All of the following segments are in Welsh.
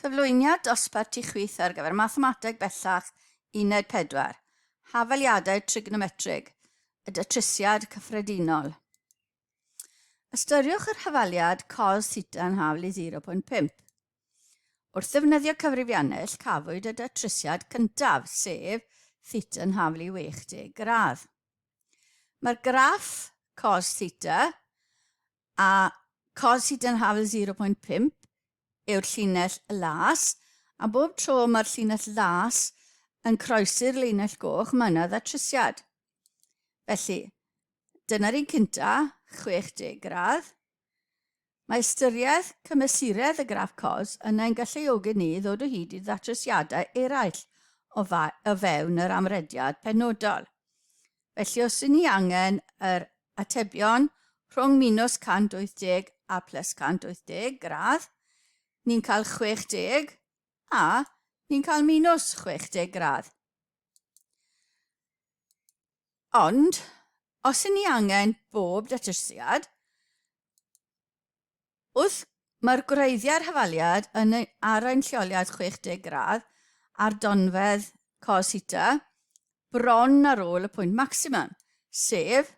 Cyflwyniad dosbarth i chwith ar gyfer Mathemateg Bellach Uned 4, Hafaliadau Trigonometrig, y datrysiad cyffredinol. Ystyriwch yr hafaliad cos theta yn hafal i 0.5. Wrth ddefnyddio cyfrifiannell, cafwyd y datrysiad cyntaf, sef theta yn hafal i 60 gradd. Mae'r graff cos theta a cos theta yn hafal 0.5 yw'r llinell las, a bob tro mae'r llinell las yn croesi'r linell goch, mae yna ddatrysiad. Felly, dyna'r un cynta, 60 gradd. Mae ystyriaeth cymesuredd y graff cos yn ein galluogi ni i ddod o hyd i ddatrysiadau eraill o, o fewn yr amrediad penodol. Felly os ydyn ni angen yr atebion rhwng minus 180 a plus 180 gradd, ni'n cael 60 a ni'n cael minus 60 gradd. Ond, os ydyn ni angen bob datrysiad, wrth mae'r gwreiddiau'r hafaliad yn ar ein lleoliad 60 gradd a'r donfedd cos theta bron ar ôl y pwynt maximum, sef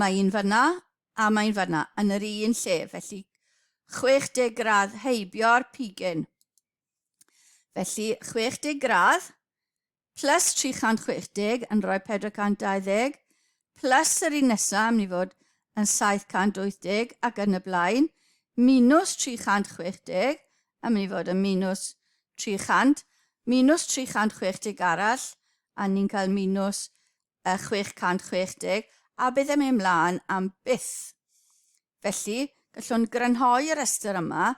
mae un fanna a mae un fanna yn yr un lle, felly 60 gradd heibio'r pigyn. Felly 60 gradd plus 360 yn rhoi 420, plus yr un nesaf yn mynd i fod yn 780 ac yn y blaen, minus 360 yn mynd i fod yn minus 300, minus 360 arall, a ni'n cael minus 660, a bydd e'n mynd mlaen am byth. Felly, gallwn grynhoi y rhestr yma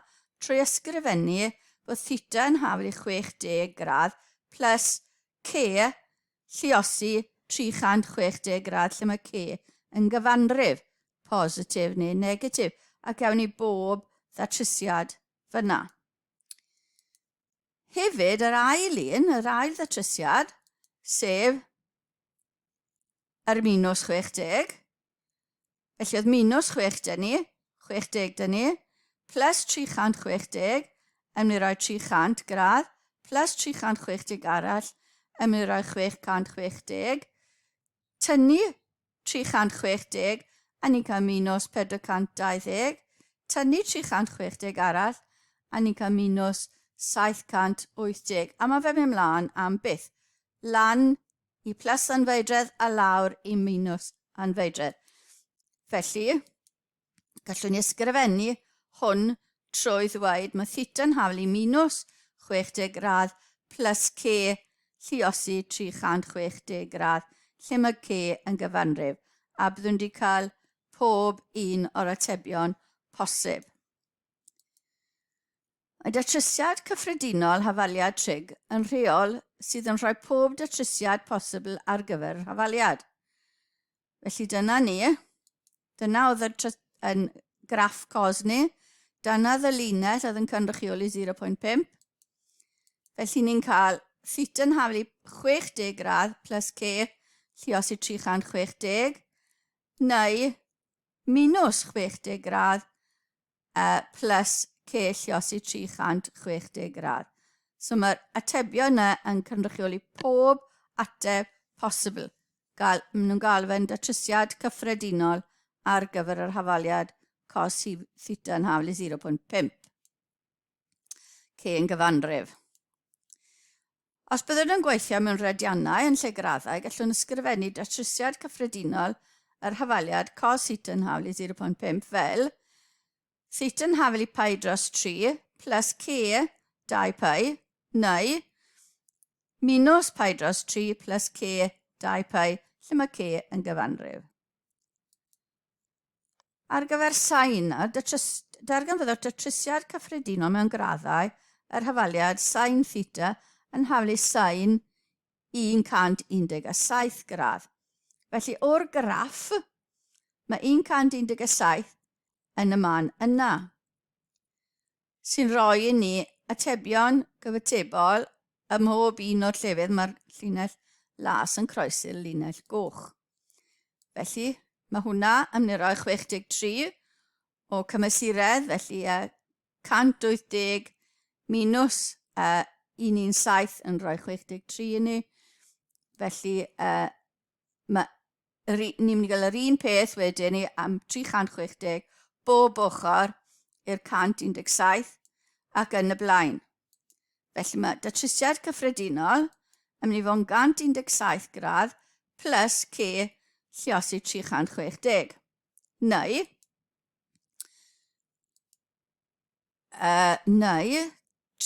trwy ysgrifennu bod theta yn hafal i 60 gradd plus c lluosi 360 gradd lle mae c yn gyfanrif, positif neu negatif, ac awn ni bob ddatrysiad fyna. Hefyd, yr ail un, yr ail ddatrysiad, sef yr minus 60. Felly oedd minus 6 dyn ni, 60 dyn ni, plus 360 yn mynd i roi 300 gradd, plus 360 arall yn mynd i roi 660, tynnu 360 a ni'n cael minus 420, tynnu 360 arall a ni'n cael minus 780, a mae fe'n mynd mlaen am byth. Lan i plus anfeidredd a lawr i minus anfeidredd. Felly, gallwn ni ysgrifennu hwn trwy ddweud mae theta'n haflu minus 60 gradd plus c lluosi 360 gradd, lle mae c yn gyfanrif, a byddwn wedi cael pob un o'r atebion posib. Mae datrysiad cyffredinol hafaliad trig yn rheol sydd yn rhoi pob datrysiad posibl ar gyfer yr hafaliad. Felly dyna ni. Dyna oedd y yn graff cos ni. Dyna oedd y linell oedd yn cynrychioli 0.5. Felly ni'n cael theta yn haflu 60 gradd plus c lluosi 360 neu minus 60 gradd uh, plus C lliosi 360 gradd. So mae'r atebion yna yn cynrychioli pob ateb posibl. Gael, maen nhw'n gael fe'n datrysiad cyffredinol ar gyfer yr hafaliad cos theta yn hafal i 0.5. C yn gyfanrif. Os byddwn yn gweithio mewn radiannau yn lle graddau, gallwn ysgrifennu datrysiad cyffredinol yr hafaliad cos theta yn hafal i 0.5 fel theta yn hafal i pi dros 3 plus c 2 pi neu minus pi dros 3 plus c 2 pi lle mae c yn gyfanrif. Ar gyfer sain, a darganfyddwch datrysiad cyffredinol mewn graddau yr hafaliad sain theta yn haflu sain 117 gradd. Felly o'r graff, mae 117 yn y man yna, sy'n rhoi i ni atebion gyfatebol ym mhob un o'r llefydd mae'r llinell las yn croesi'r linell goch. Felly, mae hwnna yn mynd i roi 63 o cymesuredd, felly 180 minus 117 yn rhoi 63 i ni. Felly, mae, ni'n mynd i gael yr un peth wedyn ni am 360 bob ochr i'r 117 ac yn y blaen. Felly mae datrysiad cyffredinol yn mynd i fod yn 117 gradd plus C lliosi 360. Neu, neu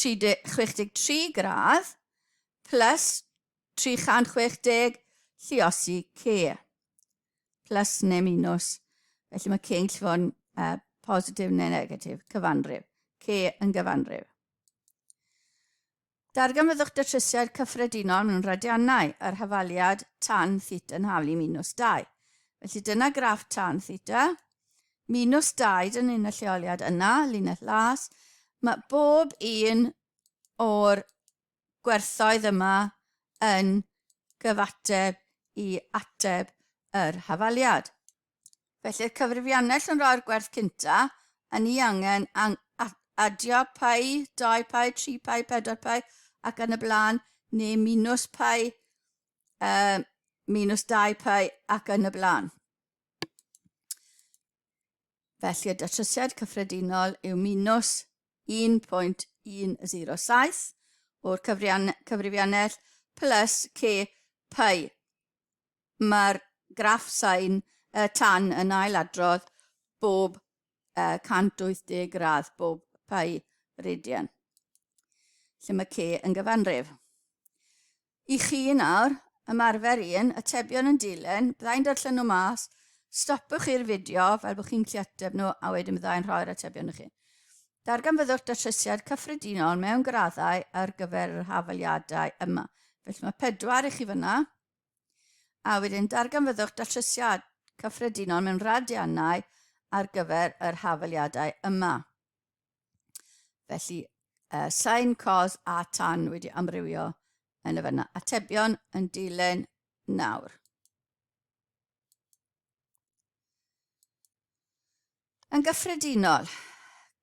63 gradd plus 360 lliosi C. Plus neu minus. Felly mae C yn gallu fod yn positif neu negatif, cyfanrif. C yn gyfanrif. Darganfyddwch datrysiad cyffredinol mewn radiannau, yr hafaliad tan theta yn haflu minus 2. Felly dyna graff tan theta. Minus 2, dyna un y lleoliad yna, linell las. Mae bob un o'r gwerthoedd yma yn gyfateb i ateb yr hafaliad. Felly'r cyfrifiannell yn rhoi'r gwerth cynta, a ni angen adio pi, 2 pi, 3 pi, 4 pi, ac yn y blaen, neu minus pi, minus 2 pi, ac yn y blaen. Felly y datrysiad cyffredinol yw minus 1.107 o'r cyfrifiannell plus c pi. Mae'r graff sain uh, tan yn ailadrodd bob uh, 180 gradd, bob pi radian, lle mae C yn gyfanrif. I chi nawr, ymarfer un, atebion yn dilyn, byddai'n darllen nhw mas, stopiwch i'r fideo fel bod chi'n gallu ateb nhw a wedyn byddai'n rhoi'r atebion i chi. Darganfyddwch datrysiad cyffredinol mewn graddau ar gyfer yr hafaliadau yma. Felly mae pedwar i chi fyna. A wedyn darganfyddwch datrysiad cyffredinol mewn radiannau ar gyfer yr hafaliadau yma. Felly, sain, cos a tan wedi amrywio yn y fyna. Atebion yn dilyn nawr. Yn gyffredinol,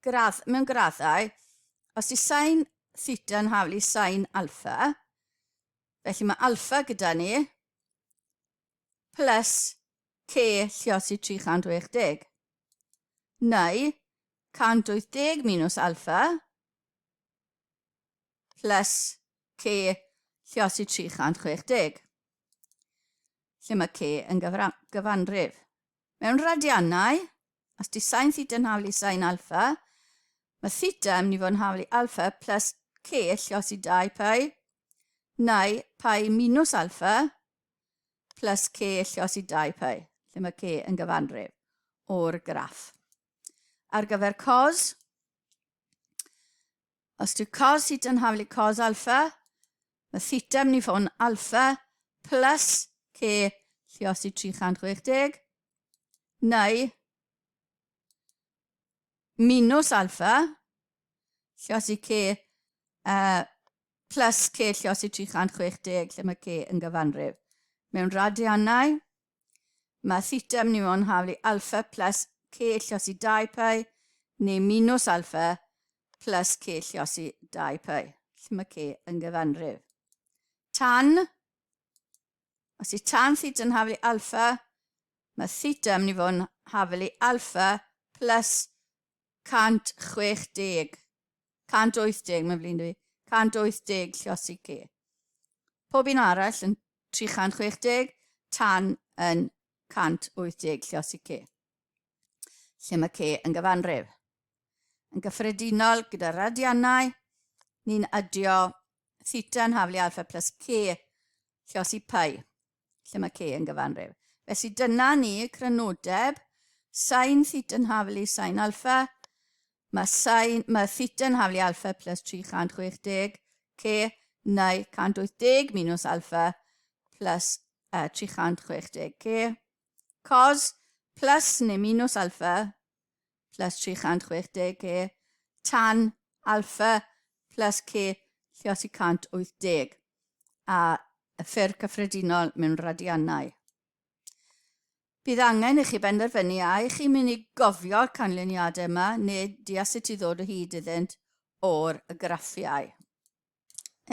gradd, mewn graddau, os yw sain theta yn haflu sain alfa, felly mae alfa gyda ni, plus C lliosi 380. Neu 180 minus alfa plus C lliosi 360. Lle mae C yn gyfanrif. Mewn radiannau, os di sain theta yn haflu sain alfa, mae theta yn mynd i fod yn haflu alfa plus c lliosi 2 pi, neu pi minus alfa plus c lliosi 2 pi, lle mae c yn gyfanrif o'r graff. Ar gyfer cos, Os dyw cos theta yn haflu cos alfa, mae theta yn mynd i fod yn alfa plus c lliosi 360, neu minus alfa lliosi c plus c lliosi 360, lle mae c yn gyfanrif. Mewn radiannau, Mae theta yn mynd i fod yn haflu alfa plus c lliosi 2 pi neu minus alfa plus c lliosi 2 pi, lle mae c yn gyfanrif. Tan, os yw tan theta yn haflu alfa, mae theta yn mynd i fod yn haflu alfa plus 160. 180, mae'n flin dwi. 180 lliosi c. Pob un arall yn 360, tan yn 180 lliosi c. Lle mae c yn gyfanrif. Yn gyffredinol, gyda radiannau, ni'n adio theta yn haflu alfa plus c lliosi pi, lle mae c yn gyfanrif. Felly dyna ni, crynodeb, sain theta yn haflu sain alfa, mae, sain, mae theta yn haflu alfa plus 360, c neu 180 minus alfa plus 360 c. Cos plus neu minus alfa plus 360 c tan alfa plus c lliosi 180 a y ffurf cyffredinol mewn radiannau. Bydd angen i chi benderfynu a i chi'n mynd i gofio'r canlyniadau yma neu deall sut i ddod o hyd iddynt o'r graffiau.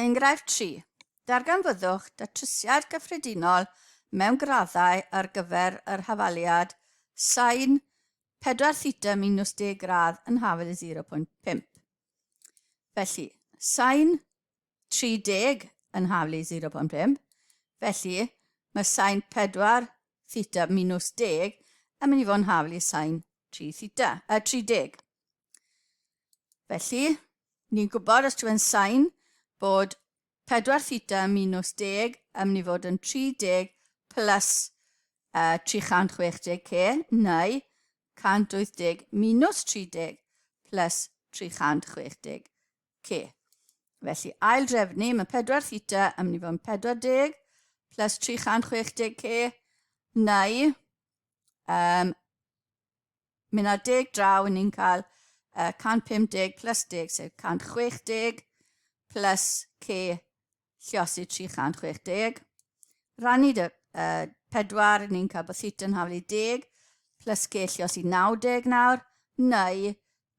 Enghraifft 3. Darganfyddwch datrysiad cyffredinol mewn graddau ar gyfer yr hafaliad sain 4 theta minus 10 gradd yn hafal i 0.5. Felly, sain 30 yn haflu 0.5, felly mae sain 4 theta minus 10 yn mynd i fod yn haflu sain 3 theta, 30. Felly, ni'n gwybod os ti'n sain bod 4 theta minus 10 yn mynd i fod yn 30 plus 360 c, neu 180 minus 30 plus 360 c. Felly, ail drefnu, mae 4 theta yn mynd i fod yn 40 plus 360 c, neu mynd â 10 draw, ni'n cael 150 plus 10, sef 160 plus c lliosi 360. Rannu dy 4, ni'n cael bod theta yn haflu 10 plus c lliosi 90 nawr, neu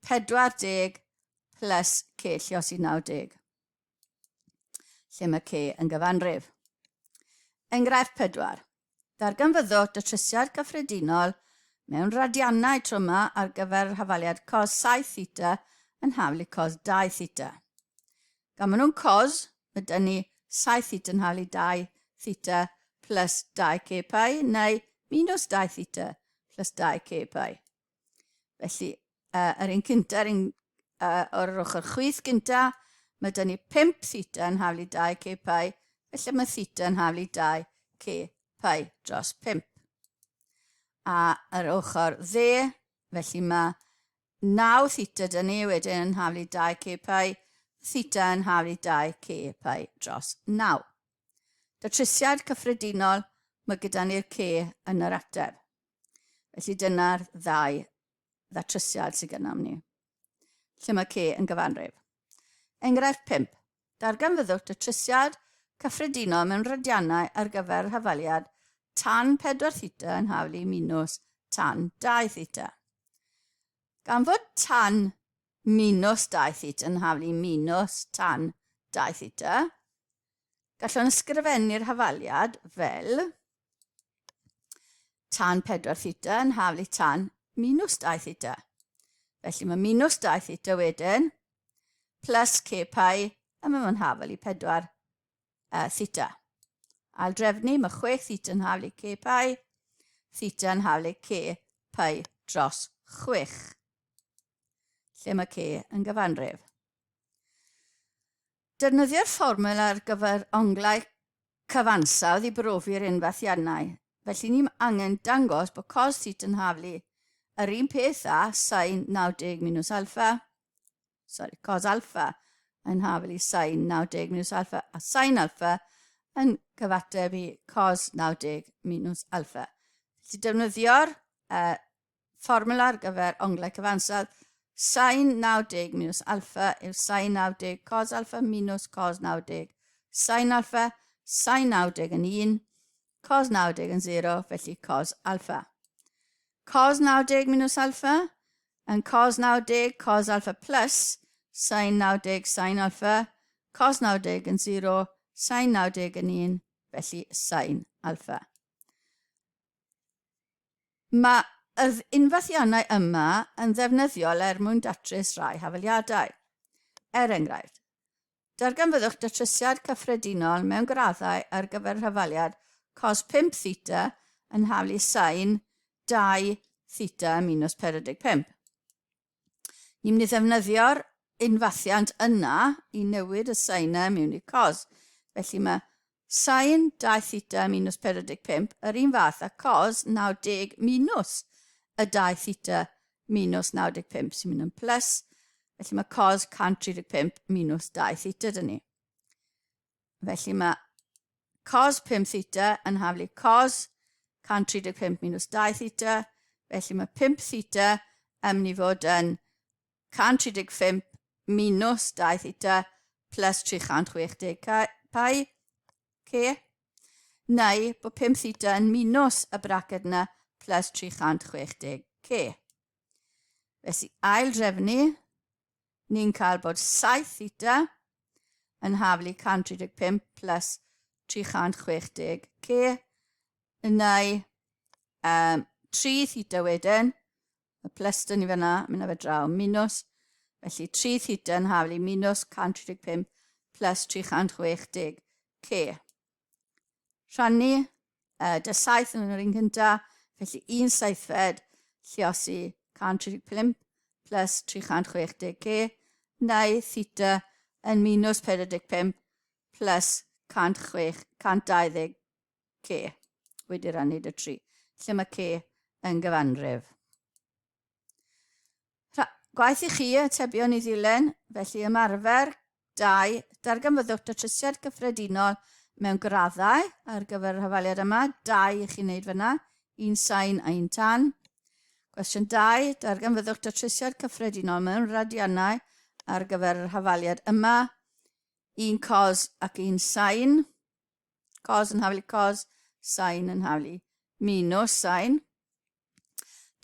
40 plus c lliosi 90, lle mae c yn gyfanrif. Enghraifft 4. Darganfyddwch datrysiad cyffredinol mewn radiannau tro yma ar gyfer yr hafaliad cos 7 theta yn haflu cos 2 theta. Gan maen nhw'n cos, mae dyn ni 7 theta yn haflu 2 theta plus 2 k pi neu minus 2 theta plus 2 k pi. Felly, yr un cynta, yr un o'r ochr chwith gynta, mae dyn ni 5 theta yn haflu 2 k pi, felly mae theta yn haflu 2 k pi dros 5. A yr ochr dde, felly mae 9 theta dyn ni wedyn yn haflu 2 k pi, theta yn haflu 2 k pi dros 9. Datrysiad cyffredinol, mae gyda ni'r k yn yr ateb. Felly dyna'r ddau ddatrysiad sydd gennym ni, lle mae C yn gyfanrif. Enghraifft 5. Darganfyddwch datrysiad cyffredinol mewn radiannau ar gyfer hafaliad tan 4 theta yn haflu minus tan 2 theta. Gan fod tan minus 2 theta yn haflu minus tan 2 theta, gallwn ysgrifennu'r hafaliad fel tan 4 theta yn haflu tan minus 2 theta. Felly mae minus 2 theta wedyn plus k pi, a mae fo'n hafal i 4 theta. Ail drefnu, mae 6 theta yn haflu k pi, theta yn haflu k pi dros 6, lle mae k yn gyfanrif. Defnyddio'r fformwl ar gyfer onglau cyfansawdd i brofi'r unfathiannau, felly ni'm angen dangos bod cos theta yn haflu yr un peth â sin 90 minus alpha, sorry, cos alpha yn haflu sin 90 minus alpha a sin alpha yn cyfateb i cos 90 minus alpha. Felly defnyddio'r fformwla ar gyfer onglau cyfansawdd, sin 90 minus alpha yw sin 90 cos alpha minus cos 90 sin alpha, sin 90 yn 1, cos 90 yn 0, felly cos alpha. Cos 90 minus alpha yn cos 90 cos alpha plus sin 90 sin alpha, cos 90 yn 0, sin 90 yn 1, felly sin alpha. Mae yr unfathiannau yma yn ddefnyddiol er mwyn datrys rhai hafaliadau. Er enghraifft, darganfyddwch datrysiad cyffredinol mewn graddau ar gyfer hafaliad cos 5 theta yn haflu sin 2 theta minus 45. Ni'n mynd i ddefnyddio'r unfathiant yna i newid y sain mewn i cos. Felly mae sain 2 theta minus 45 yr un fath â cos 90 minus y 2 theta minus 95 sy'n mynd yn plus. Felly mae cos 135 minus 2 theta dyn ni. Felly mae cos 5 theta yn haflu cos 135 minus 2 theta. Felly mae 5 theta yn mynd i fod yn 135 minus 2 theta plus 360 pi c. Neu bod 5 theta yn minus y braced yna plus 360 C. Felly ail drefnu, ni'n cael bod 7 theta yn haflu 135 plus 360 C, neu um, 3 theta wedyn, y plus dyn ni fyna, mynd â fe draw, minus, felly 3 theta yn haflu minus 135 plus 360 C. Rhannu dy 7 yn yr un cyntaf, felly 1 saithfed lliosi 135 plus 360 C, neu theta yn minus 45 plus 120 C wedi rannu dy 3, lle mae C yn gyfanrif. Gwaith i chi, atebion i ddilyn, felly ymarfer 2, darganfyddwch datrysiad cyffredinol mewn graddau ar gyfer yr hafaliad yma, 2 i chi wneud fyna, un sain a un tan. Cwestiwn 2, darganfyddwch datrysiad cyffredinol mewn radiannau ar gyfer yr hafaliad yma, un cos ac un sain. Cos yn haflu cos, sain yn haflu minus sain.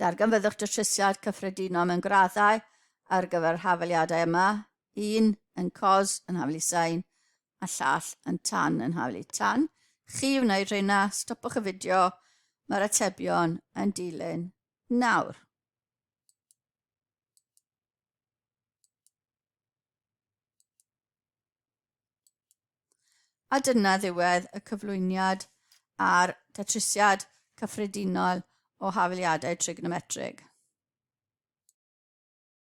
Darganfyddwch datrysiad cyffredinol mewn graddau ar gyfer yr hafaliadau yma. Un yn cos yn haflu sain a llall yn tan yn haflu tan. Chi wneud rheina, stopwch y fideo, mae'r atebion yn dilyn nawr. A dyna ddiwedd y cyflwyniad a'r datrysiad cyffredinol o hafaliadau trigonometrig.